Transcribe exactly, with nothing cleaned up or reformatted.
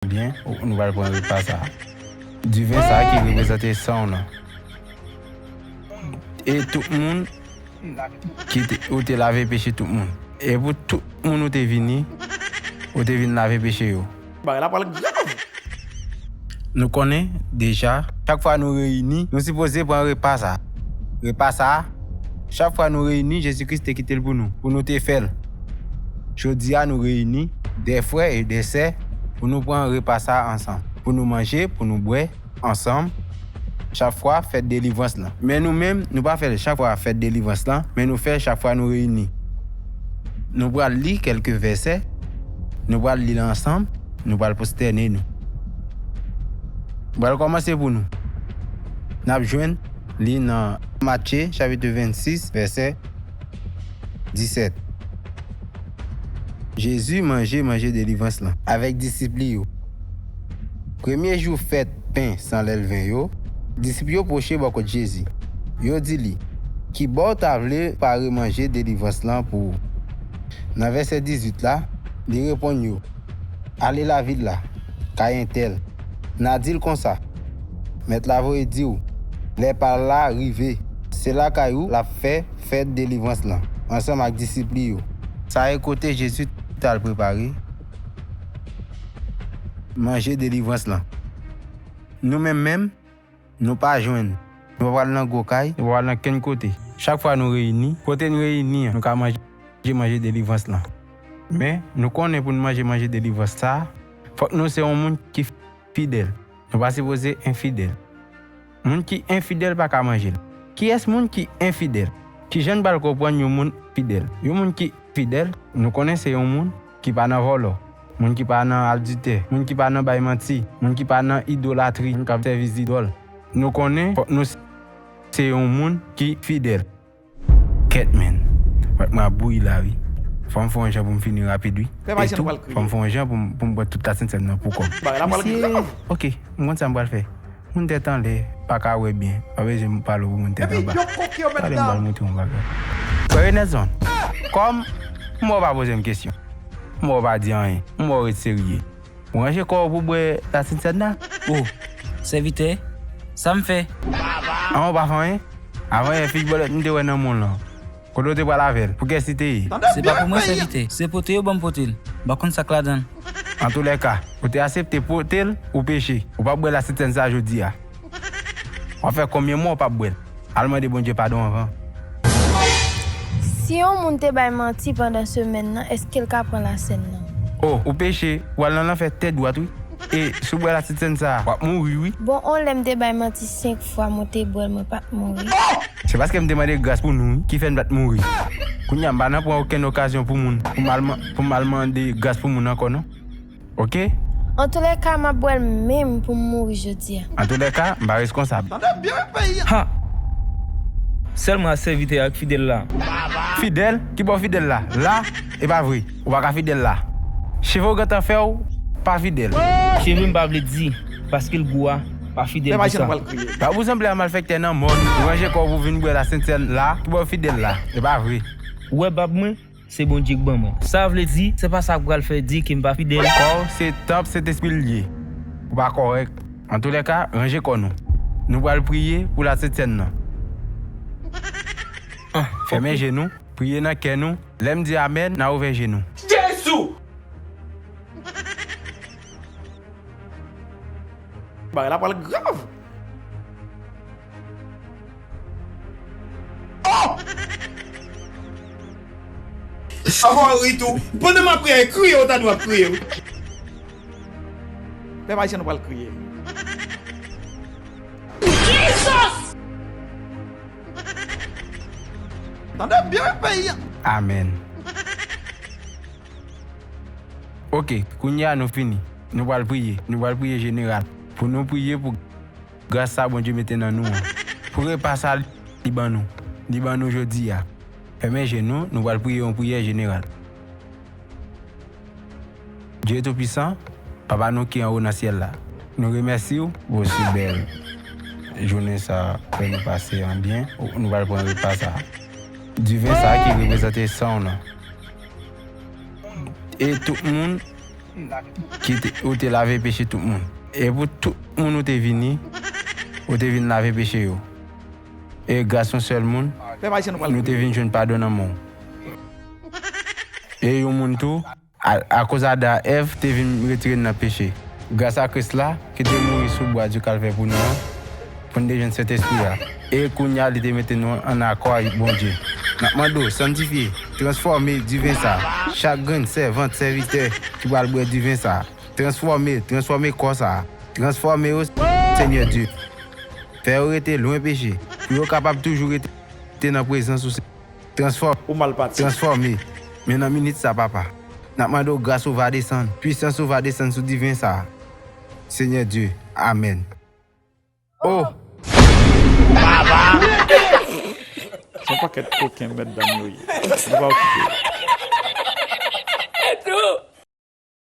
byen, nou pral pran repa sa a. Diven sa a ki reprezante san w lan. E tout moun ki te, ou te lave peche tout moun. E pou tout moun ou te vini, ou te vin lave peche yo. Bagay la pral grav. Nou konnen deja, chak fwa nou reyini, nou sipoze pran repa sa a. Repa sa a, chak fwa nou reyini, Jezi Kris te kite l pou nou, pou nou te fè l. Jodi a, nou reyini, de frè e de sè, pou nou pran repa sa a ansanm, pou nou manje, pou nou bwè ansanm, chak fwa fèt delivrans lan. Men nou menm, nou pa fè l chak fwa fèt delivrans lan, men nou fè l chak fwa nou reyini. Nou pral li kèlke vèsè, nou pral li l ansanm, nou pral pwostène nou. M pral kòmanse pou nou. N ap jwenn li nan Matye, chapit vennsis, vèsè disèt. Jezi manje manje delivrans lan avèk disip li yo. Premye jou fèt pen san lèlven yo, disip yo pwoche bò kot Jezi. Yo di li, "Kibò w ta vle pare manje delivrans lan pou ou?" Nan vèsè dizuit la, li reponn yo, "Ale lavil la, kay entèl. N a di l konsa, Mèt la voye di w, lè pa l la rive, se lakay ou l ap fè fèt delivrans lan, ansanm ak disip li yo." Sa e kote Jezi t al prepare manje delivrans lan. Nou menm menm, nou pa jwenn. Nou pa pral nan gwo kay, nou pa pral nan kenn kote. Chak fwa nou reyini, kote n reyini an, nou ka manje, manje delivrans lan. Men, nou konnen pou n manje, manje delivrans sa a, fòk nou se yon moun ki fidèl. Nou pa sipoze enfidèl. Moun ki enfidèl pa ka manje l. Kiyès moun ki enfidèl? Kijan n pral konprann yon moun fidèl? Yon moun ki fidèl, nou konnen se yon moun ki pa nan vòlò, moun ki pa nan adiltè, moun ki pa nan bay manti, moun ki pa nan idolatri, moun k ap sèvi zidòl. Nou konnen fòk nou se yon moun ki fidèl. Kèt, men. Mwen, mwen ap bouyi la, wi. Fò m fè yon jan pou m fini rapid, wi. E tou, fò m fè yon jan pou m, pou m bwè tout lasentsenn nan pou kò m. Bagay la pral grav. Ok, m konn sa m pral fè. Moun tèt anlè pa ka wè byen. Pa bezwen m pale pou moun tèt anba. Gade m pral montre yon bagay. Frè Renèson, kòm m wè w pa poze m kesyon, m wè w pa di anyen, m wè w ret serye. Ou ranje kò w pou bwè lasentsenn nan? O, sèvitè, sa m fè? An, ou pa fè anyen? Avan yè, figi bòlèt m te wè nan men w lan, kote w te pral avè l? Pou kiyès li te ye? Se pa pou mwen, sèvitè. Se pote yo ban m pote l. M pa konn sa k ladan l. Antoulèka, ou te aksepte pote l, ou peche. Ou p ap bwè lasentsenn sa a jodi a. W ap fè konbyen mwa w p ap bwè l? Al mande Bondye padon anvan. Si yon moun te bay manti pandan semèn nan, èske l ka pran lasèn nan? O, ou peche, ou al nan lanfè tèt dwat, wi. E si w bwè lasentsenn sa a, w ap mouri, wi. Bon, on lè m te bay manti senk fwa, mwen te bwè l, mwen pa t mouri. Se paske m te mande gras pou nou, wi, ki fè n pa t mouri. Kounye a, m pa nan pran okenn okazyon pou moun, pou m al man-, pou m al mande gras pou moun ankò, non. Ok? Antoulèka, m ap bwè l menm pou m mouri jodi a. Antoulèka, m pa reskonsab. Tande byen, peyi a. Ha! Sèlman a sèvitè ak fidèl la. Fidèl? Ki bò fidèl la? La? E pa vre. Ou pa ka fidèl la. Cheve w gentan fè w pa fidèl. Cheve m pa vle di, paske l gwo a, pa fidèl pou sa. Bab ou sanble a malfektè nan mòn. Ou ranje kò w pou vin bwè lasentsenn la. Ki bò fidèl la? E pa vre. Ou wè bab mwen? Se Bondye k ban mwen. Sa vle di, se pa sa k pral fè di ke m pa fidèl. Kò w se tanp Sentespri l ye. Ou pa kòrèk. Antoulèka, ranje kò nou. Nou pral priye pou lasentsenn nan. Ah, fèmen je nou, priye nan kè nou. Lè m di amèn, n a ouvè je nou. Jezi! Bagay la pral grav. Oh! Ankò ri tou. Pandan m ap kriye, kriye, ou ta dwe ap kriye, wi. Pèp ayisyen, nou pral kriye. Jesus! Tande byen, peyi a. Amèn. Ok, kounye a nou fini. Nou pral priye. Nou pral priye jeneral. Pou nou priye pou gras sa Bondye mete nan nou an. Pou repa sa li ban nou. Li ban nou jodi a. Fèmen je nou, nou pral priye yon priyè jeneral. Dye Toupisan, Papa nou ki anwo nan syèl la, nou remèsye w pou si bèl jounen sa a, fè nou pase an byen, nou pral pran repa sa a. Diven sa a ki reprezante san w nan. E tout moun ki te, ou te lave peche tout moun. E pou tout moun ou te vini, ou te vin lave peche yo. E gras yon sèl moun, nou te vin jwenn padon nan men w. E yon moun tou, a, akoz Adan ak Èv te vin retire n nan peche. Gras a Kris la, ki te mouri sou bwa di Kalvè pou nou an, pou n te jwenn Sentespri a. E kounye a, li te mete nou an akò avèk Bondye. N ap mande w, sanntifye, transfòme diven sa a. Chak grenn sèvant, sèvitè ki pral bwè diven sa a. Transfòme, transfòme kò sa a. Transfòme yo, Senyè Dye. Fè yo rete lwen peche, pou yo kapab toujou rete nan prezans ou. Transfòm, ou mal pati. Transfòme. Men nan minit sa, papa, n ap mande w gras ou va desann, pwisans ou va desann sou diven sa a. Senyè Dye, amèn. Oh! Papa! Se yon pakèt koken mèt dam yo ye. Nou pa okipe yo.